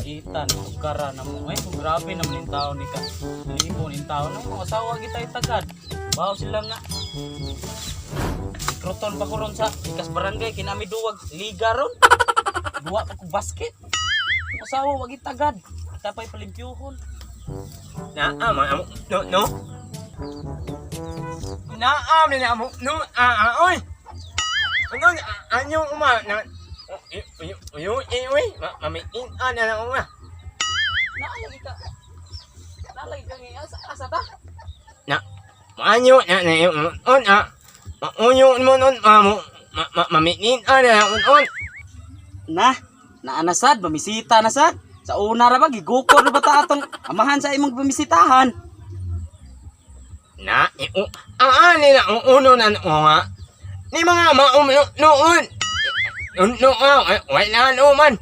Itan, tugkara na mo. Ay, kung grabe naman yung tao ni ka. Libo yung tao na mo. Asawa kita itagad. Bawo sila nga. Kroton pa ko ron sa ikas barangay. Kinami duwag. Liga ron. Duwa pa ko basket. Ang asawa wag itagad. Kita pa'y palimpyuhon. Naa man amo no no. Naa man amo no a a oy. Ano anyo uma na uyo uyo uy mami in ana na uma. Naalagi ka. Naalagi ka ngayon. Asa, asa ta? Na anyo na na on a. Uyo mo non ma mami in ana on on. Na, naanasad, bamisita na sad. Sa una ra ba, gigukor na ba ta atong amahan sa imong bamisitahan? Na u a a ni na uno na nga. Ni mga maum no noon. No a wala no man.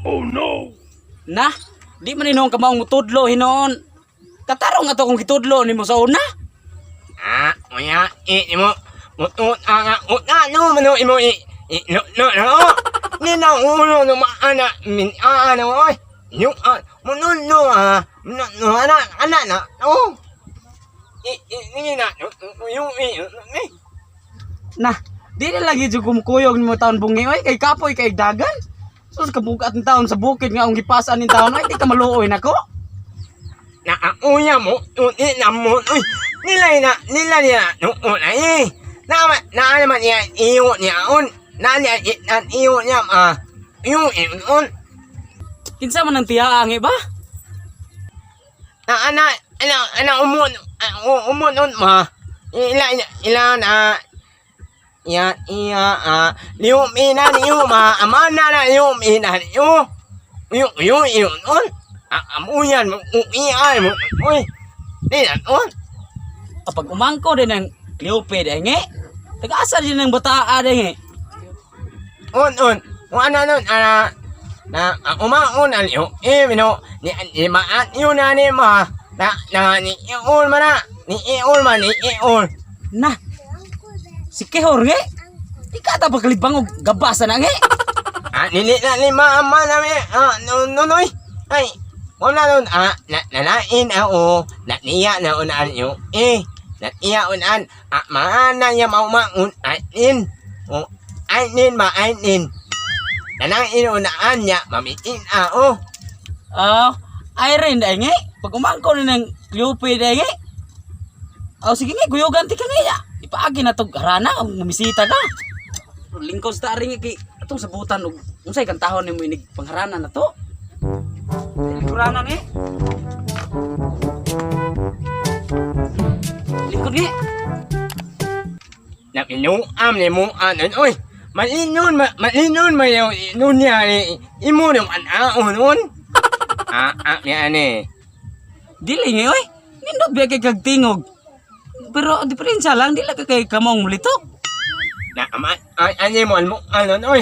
Na, di man hinuon ka maong mutudlo hinuon. Katarong ato kung gitudlo nimo sa una. Ah, oya, i mo, mo ah ah no no imo i i no no no. Ni na uno no ma ana min a ana oy. Yung a mo no no ah no no ana ana na oh. I i ni na yung i ni. Na, di na lagi jud kumukuyog nimo taon bungi oy kay kapoy kay dagan. Sus kabugat ng taon sa bukid nga ang gipasan ning taon ay di ka maluoy nako. Na a uya mo ni na mo oy. Nila na nila niya no na eh. Na na naman niya iyo niya on. Na niya i na iyo niya ah. Yung i on. Kinsa man ang tiyaang ba? Na ana ana ana umon umon on ma ila ila na ya iya a liu mi na liu ma amana na liu mi na liu yu yu yu on a amuyan mo u i ai mo oi ni na on. Kapag umangko din ang Cleope dahil nge. Taga-asa din ang bataa dahil nge. On on o ana non ana na umaon an liu e mi no ni ni ma an yu na ni ma na na ni on ma na ni on ma ni on. Na, si Kehor nge. Di ka ta pagkalibang og gabasa na nge. Ah, nili na ni mama na mi. Ah, no no no. Ay, wala nun. Ah, na nanain ah o. Na niya na unaan yo. Eh, na niya unaan. Ah, maana niya maumaun. Ay, nin. O, ay nin ma ay nin. Nanain unaan niya mamiin ah o. Ah, Irene dahil nge. Pag umangko din ang Cleope dahil nge. Oh, sige nge, guyugan ti ka nge ya. Ipaagi na tog harana og mumisita ka. Lingkod sa taring kay atong sabutan og unsay kantahon nimo inig pangharana na to. Lingkurana nge. Lingkod nge. Na pinuam ni mo anon oy. Malinon ma malinon ma yung nun niya ni imo ni an aon on. Ah ah niya ani. Dili nge oy. Nindot biya kay kag tingog. Pero ang diferensya lang dili ka kay kamong mulitok. Na ama ay ani mo an mo anon oy.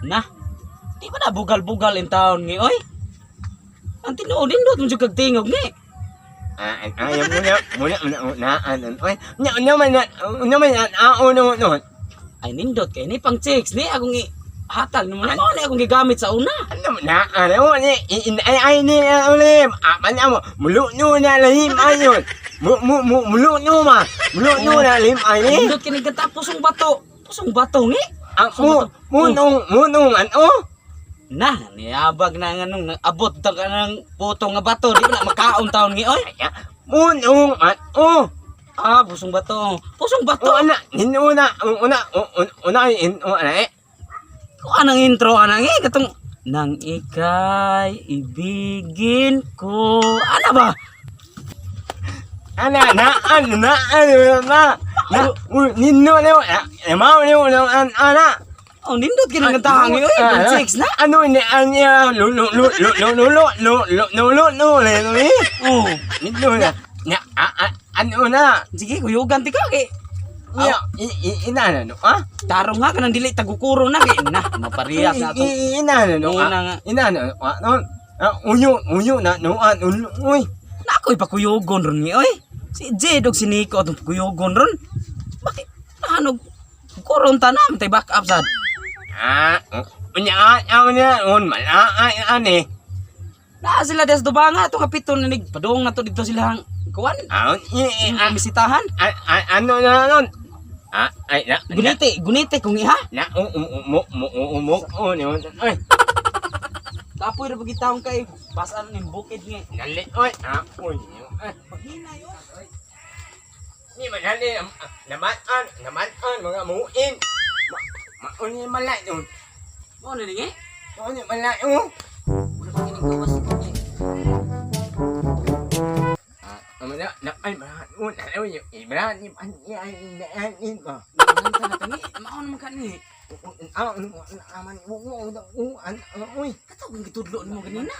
Na. Di ba na bugal-bugal in taon nge oy? Ang tinuod nindot mo jud kag tingog nge. Ah, ay, muna, muna, muna, muna, ano, oy, nya, nya man, nya man, ah, uno, no, Ay nindot kay ni pang chicks ni akong i hatag nimo na mao ni akong gigamit sa una. ano, na, ano, ni, in, ay, ay, ni, ulim, ah, man, amo, mulu, no, na, lahim, ayon, mu, mu, mu, mulu, no, ma, mulu, no, na, lahim, ay, ni, Nindot kini kanta pusong bato. Pusong bato nge. ah, mu, mu, nung, mu, nung, ano, Na, niabag na nga nung abot ta ka ng puto nga bato, di ba na makaon taon nge oy? ay, mu, nung, ano, Ah, pusong bato. Pusong bato. o, ana, hinuna, una, una, in, una, eh, Kung anang intro anang eh katong nang ikay ibigin ko. Ana ba? ana, na, ano, na, ano, na, na, nino, no, na, ma, no, no, an, ana, Oh, nindot kini ang kantahan nge oy, pang chicks na. Ano ni anya lu lu lu lu lu lu lu lu lu lu lu lu lu lu Oh, lu na na a a ano na sige kuyugan ti ka kay. nya i i ina na no ah. Tarong nga kanang dili tagukuro na kay na maparehas na atong I ina na no Una ah nga. Ina na no ah no ah unyo unyo na no ah uy. Na ako'y pakuyugon ron ni oy. Si Jed og si Nico atong pakuyugon ron. Bakit nahanog kuron ta na tay back up sad. Ah. Unya unya un mala ani. Naa sila des Dubanga to kapito na nig padung na to dito sila ang kuan. Ah, i Ang bisitahan. ano na nun? Ah, ay na. Gunite, gunite kung iha. Na u u mu mu u mu u ni ay. Kapoy ra pagitawon kay pasan ning bukid nga. Nali oy. Ah, uy. Ah, Paghina yun. ni manali naman an naman an mga muin. Mauni malay nun. Mo na ni eh. Mauni malay oh. Wala pa kining gawas. Ah, ano na na ay ma un ano yung ibra ni an ni an ni an ni ba. Nanganta na kami. Mao naman ka ni. Ah, ano aman u u u an uy. Kato kung gitudlo nimo ganina.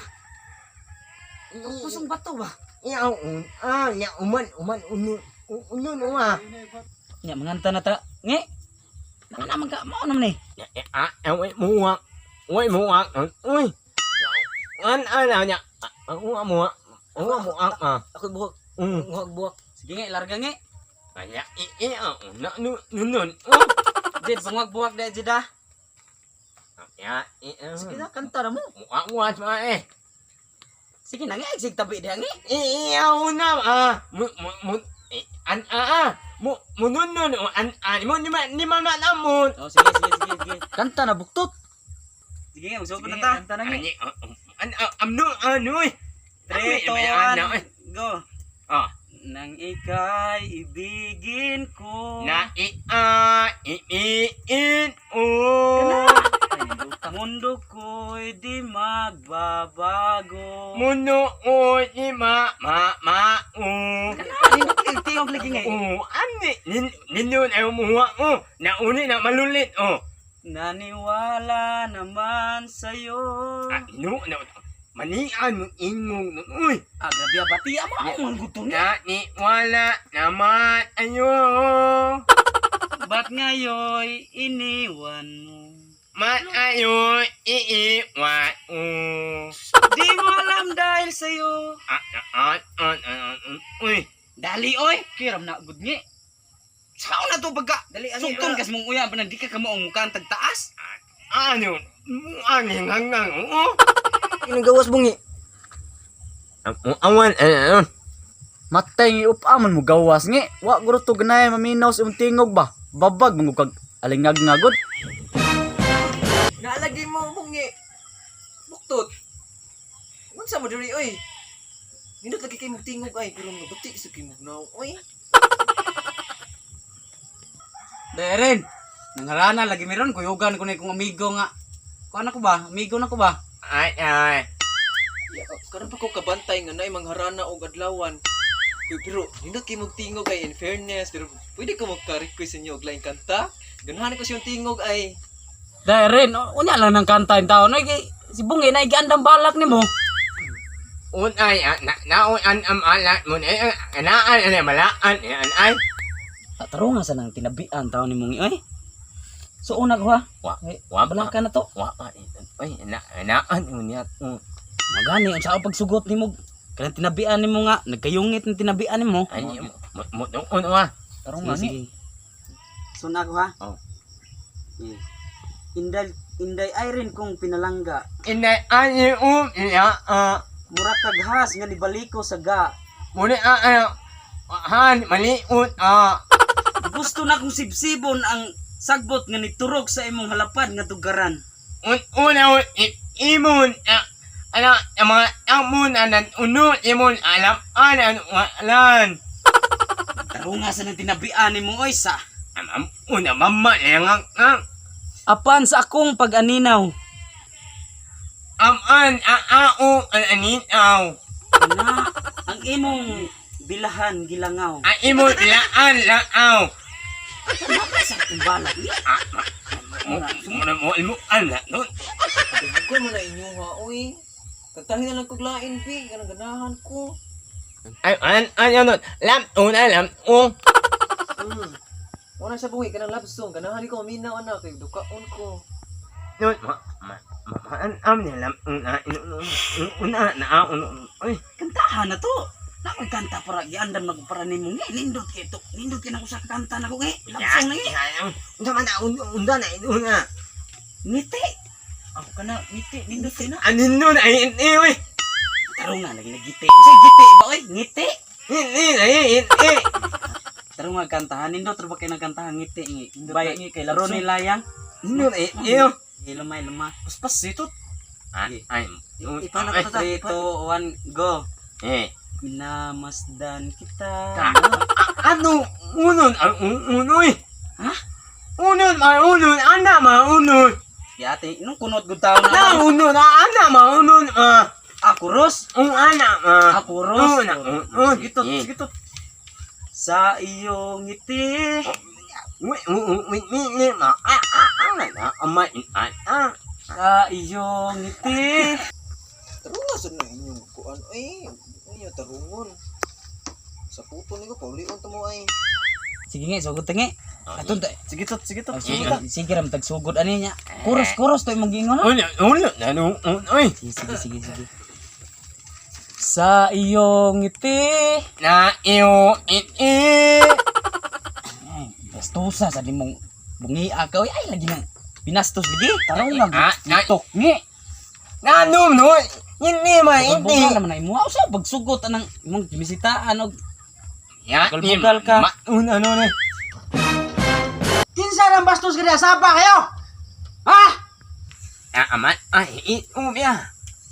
Kusong bato ba? Ya un ah ya uman uman unu unu no ah. Nya manganta na ta. Nge. Naa naman ka mao naman ni. Ah, uy muwa. Uy muwa. Uy. An an an ya. Uwa muwa. Uwa muwa ah. Ako buhok, buhok buhok. Sige nge, larga nge. Aya i i ah na nu nu nu. Jed, bangwag-buwag dahil Jed ah. Ya i. Sige na, kanta na mo. Muwa muwa ma eh. Sige na nge, sige tabi diha nge. I i una ah. Mu mu mu an ah ah. Mu mu nu nu nu an an mo ni ma ni ma na mo. Oh, sige, sige, sige, sige. Kanta na buktot. Sige nge, magsugod na ta. Kanta na nge. Ani an am nu ano eh. 3, 2, 1, go. Ah. Nang ika'y ibigin ko. Na i a i i in o. Mundo ko'y di magbabago. Mundo o i ma ma ma o. Tingog lagi nga eh. O ani nin ninyo na muha o na uni na malulit o. Naniwala naman sa'yo. Ah, no na manian mo ingong nun uy. Ah, grabe ah, bati. Ama, ang gusto niya. Na ni wala naman ayo. Ba't ngayoy iniwan mo? Man ayo i i wa o. Di mo alam dahil sa'yo. Ah ah ah ah ah uy. Dali, oy! Kiram na, good nga. Sao na to pagka? Dali, ani, Sugton wala. kas mong uya, pa di ka kamo ang mukhaan tagtaas. Ano? Ano hanggang o? Inong gawas bungi. Awan ano? Matay ngi upaman mo gawas nge. Wa guro to ganay maminaw sa imong tingog ba. Babag man kag alingag ngagod. Naalagay mo bungi. Buktot. Unsa mo diri oy? Nindot lagi kay mugtingog ay pero mabuti sa kay mugnaw oy. Deren, nangarana lagi meron kuyugan ko na kong amigo nga. Kuan ako ba? Amigo na ko ba? Ay ay. Ya, karon pa ko kabantay nga naay mangharana og adlawan. Pero, pero nindot kay mugtingog ay, in fairness, pero pwede ko magka-request sa inyo og laing kanta. Ganahan ko siyang tingog ay. Deren, unya lang ng kanta yung tao. Nay, si Bungi, na igandang balak nimo. Unay na naon an am ala mo na anaan ana malaan an ay. Taro nga sa nang tinabian tao ni Mungi, oy. So una ko ha. Wa Ay, wa Balaka na to. wa ay na anaan unya. Magani unsa ang pagsugot nimo? Kanang tinabian nimo nga, nagkayungit ng tinabian nimo. Ay mo mo un wa. Tarong nga Sige, nge. sige. So na ko ha. Oh. Sige. Inday Inday Irene kong pinalangga. Inay ay um ya a. Mura kag has nga nibaliko sa ga. Muna a a han maliut a. Gusto na kong sibsibon ang sagbot nga niturok sa imong halapad nga tugaran. Un una imon a ana ang mga amon anan uno imon alam anan walan. Tarunga sa nang tinabian nimo oy sa. Am am una mama yang ang Apan sa akong pag-aninaw. am an a a o an anin aw. Na ang imong bilahan gilangaw. A imon laan laaw. Sa akong balak. Mo mo mo mo an la no. Dugay mo na inyo ha oy. Kantahin na lang kog lain bi, kanang ganahan ko. Ay an an ano lam una lam o. Wala sa bungi kanang love song, ganahan ko minaw ana kay dukaon ko. No ma ma ma an am ni lam una una na a un ay. Kantahan na to. Nakoy kanta para giandam na ko para nimo ngi nindot kay to. Nindot kay nako sa kanta nako ngi. Love song na ngi. Unsa man na una na una. Ngiti. Ako ka na, ngiti, nindot kay na. Ano nun ay ini oy. Tarong na lagi nagiti. Sa giti ba oy? Ngiti. Ini ay ini. Tarong nga kantahan nindot ra ba kay nagkantahan ngiti ngi. Nindot Bay na ngi, kay laro laro ni layang. Nun ay iyo. Lumay luma. Paspas sitot. Ay ay. Ipana ko ta. 3 2 1 go. Eh. Minamasdan kita. Ano unon ang unoy. Ha? Unon ma unon ana ma unon. Yate, nung kunot gud taon Na na. unon ana ma unon ah. Ako ros. Un ana ma. Ako ros. Una un. Sige tot, sige tot. Sa iyong ngiti. Wi wi wi wi ma a a a na ama a a. Sa iyong ngiti. Tarunga sa na inyong kuan ay. Inyo tarungon. Sa puto niko paulion ta mo ay. Sige nga, sugod ta nga. Atong ta. Sige tot, sige tot. Oh, sige, sige ram tagsugod ani niya. Kuros kuros to imong giingon. ha? Uno uno na no unoy. Sige sige sige sige. Sa iyong ngiti. Na iyo it i. Ay, bastusa sa nimong bungia ka oy. Ay lagi na. Binastos lagi. Tarong na, Ah, na- tok ngi. Na no no. Ini ma ini. Bugal naman na imo. Usa pagsugot anang imong gimisitaan og Ya Bugal-bugal ka. Ma uno no ne. Kinsa nang bastos kaya saba kayo? Ha? Ya ama ay i um ya.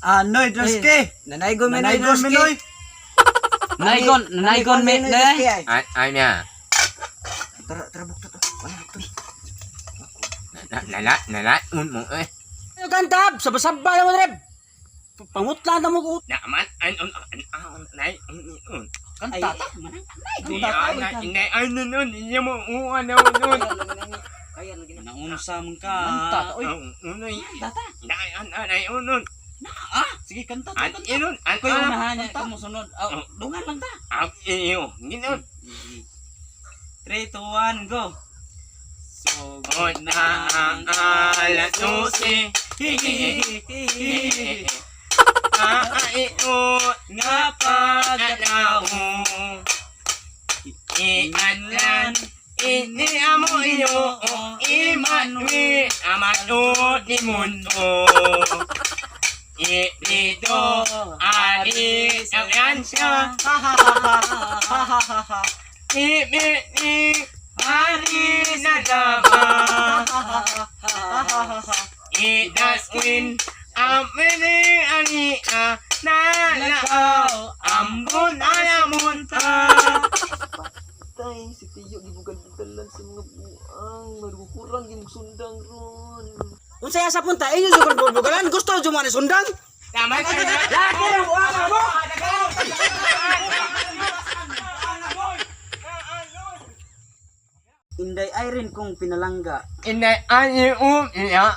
Anoy, Droski. Nanaygon menoy Nanaygon menoy. Naigon, naigon me ne. Ay ay ya. Tara, tara buktot. Wala buktot. Na na na na na un mo eh. Ano kantab? Sabasaba na mo dreb. Pangutla na mo ko. Na aman an un an an nay un un. Ay, Kanta ta. Kanta ta. Ini ay nun nun iya mo u ano nun. Naunsa man ka. Kanta ta oy. Unoy. Na an an ay un nun. Sige kanta ta. An inun an Koy an. unahan niya kamo sunod. Oh, dungan lang ta. Ang iyo ginon. 3 2 1 go. So, On na ang alas dose. Ay o nga pagkatao. Ianlan ini amo iyo imanwi amado ni mundo. Ito ali ang ansya. Imi ni hari na dama. Idaswin amini ani a na lao ambun alamunta. Tay, si Tiyo gibugal-bugalan sa mga buang. Marukuran gid sundang ron. Unsa sa punta inyo jud bugalan gusto jud mo ni sundang? Tama ka na. Laki ra buang mo. Inday Irene kong pinalangga. Inday ani um ya.